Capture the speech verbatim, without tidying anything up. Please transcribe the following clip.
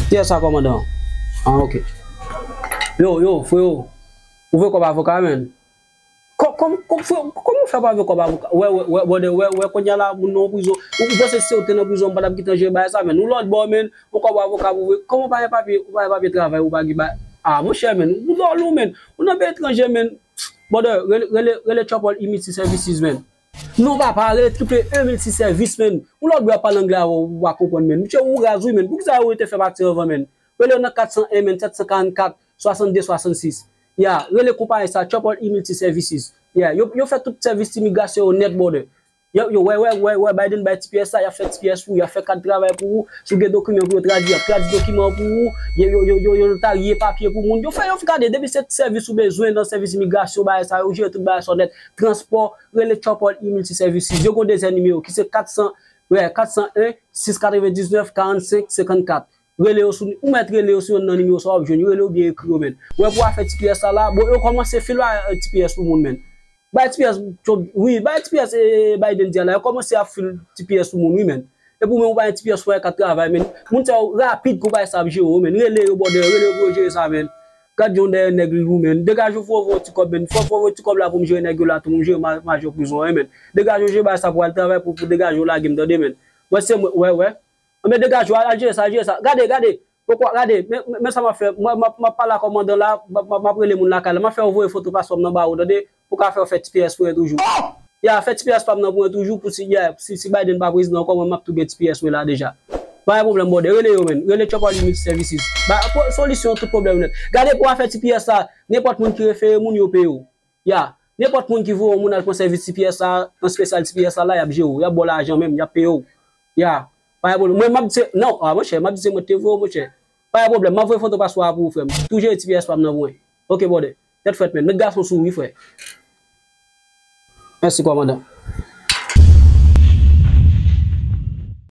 Kiyès sa, kòmandan? Ah, ok. Yo, yo, freyo. Ou vle kòb avoka, menn? Kò-, kòm, kòm, freyo, kòman w fè pa vle kòb avoka? Wè, wè, wè, brother, wè, wè, kounye a la, moun nan prizon. Ou, ou panse si w te nan prizon, m pa t ap gentan jere bagay sa, menn? Ou lòtbò, menn. Ou kòb avoka pou vre. Kòman w pa gen papye, ou pa gen papye travay, ou pa gen ba-, ah, monchè, menn. Ou dòl ou, menn. Ou nan peyi etranje, menn. Brother, rele, rele, rele Chopol Multi Services, menn. Non, papa, rele triple E Multi Service, menn. Ou lòtbò ap pale anglè avè w, ou pa konprann, menn. Monchè, ou raz, wi, menn. Poukisa yo rete fè pati anvan, menn? Rele yo nan kat san en, menn, sèt san karannkat, swasannde, swasannsis. Ya, rele konpayi sa, Chopol Multi Services. Ya, yo, yo fè tout sèvis imigrasyon yo nèt, brother. Yo, yo, wè, wè, wè, wè, Biden bay T P S la, y ap fè T P S pou ou, y ap fè kat travay pou ou. Si w gen dokiman pou yo tradui, y ap tradui dokiman pou ou. Yo, yo, yo, yo, yo notarye papye pou moun. Yo fè, yo gade, depi se sèvis ou bezwen nan sèvis imigrasyon, bagay sa, yo jere tout bagay sa nèt. Transpò, rele Chopol Multi Services. Yo gon dezyèm nimewo ki se kat san, wè, kat san en, sis katrevendiznèf, karannsenk, senkannkat. Rele yo sou, ou mèt rele yo sou yonn nan nimewo sa w ap jwenn yo, rele yo oubyen ekri yo, menn. Wè pou afè T P S la la, bon, yo kòmanse fil ba, eh, T P S pou moun, menn. Bay T P S, wi, bay T P S, eh, Biden di a la, yo kòmanse ap fil T P S pou moun, wi, menn. Epi ou menm ou pa gen T P S pou fè kat travay, menn. Moun sa yo rapid konpayi sa ap jere yo, menn. Rele yo, brother, rele yo pou yo jere sa, menn. Gad yon dèyè nèg li ou, menn. Degaje w, fò w voye ti kòb, menn. Fò, fò w voye ti kòb la pou m jere nèg yo la tou, pou m jere ma-, majò prizon an, menn. Degaje w, jere bagay sa pou al travay pou, pou degaje w lage m, tande, menn. Mwen se mwen, wè, wè. Anben degaje w, al jere sa, al jere sa. Gade, gade. Pokwa, gade, men, men, men sa m ap fè. Mwen, m ap, m ap pale ak kòmandan la, m ap, m ap, m ap rele moun lakay la. M ap fè yo voye foto paspò m nan ba ou, tande, pou ka fè yo fè T P S pou mwen toujou. Ya, fè T P S pa m nan pou mwen toujou, pou si, ya, si, si Biden pa prezidan ankò, mwen, m ap tou gen T P S mwen la deja. Pa gen pwoblèm, brother. Rele yo, menn. Rele Chopol Multi Services. Ba, po-, solisyon tout pwoblèm nèt. Gade pou afè T P S la, nenpòt moun ki refere moun, yo peye w. Ya. Nenpòt moun ki voye yon moun al pran sèvis T P S la, an espesyal T P S la, la, y ap jere w. Y ap ba w lajan menm, y ap peye w. Ya. Pa gen pwoblèm. Mwen, m ap di se, non, a, monchè, m ap di se mwen te voye w, monchè. Pa gen pwoblèm, m ap voye foto paspò a pou ou, frè m. Tou jere T P S pa m nan pou mwen. Ok, brother. Tèt frèt, menn. Met gason sou ou, wi, frè. Mèsi, kòmandan.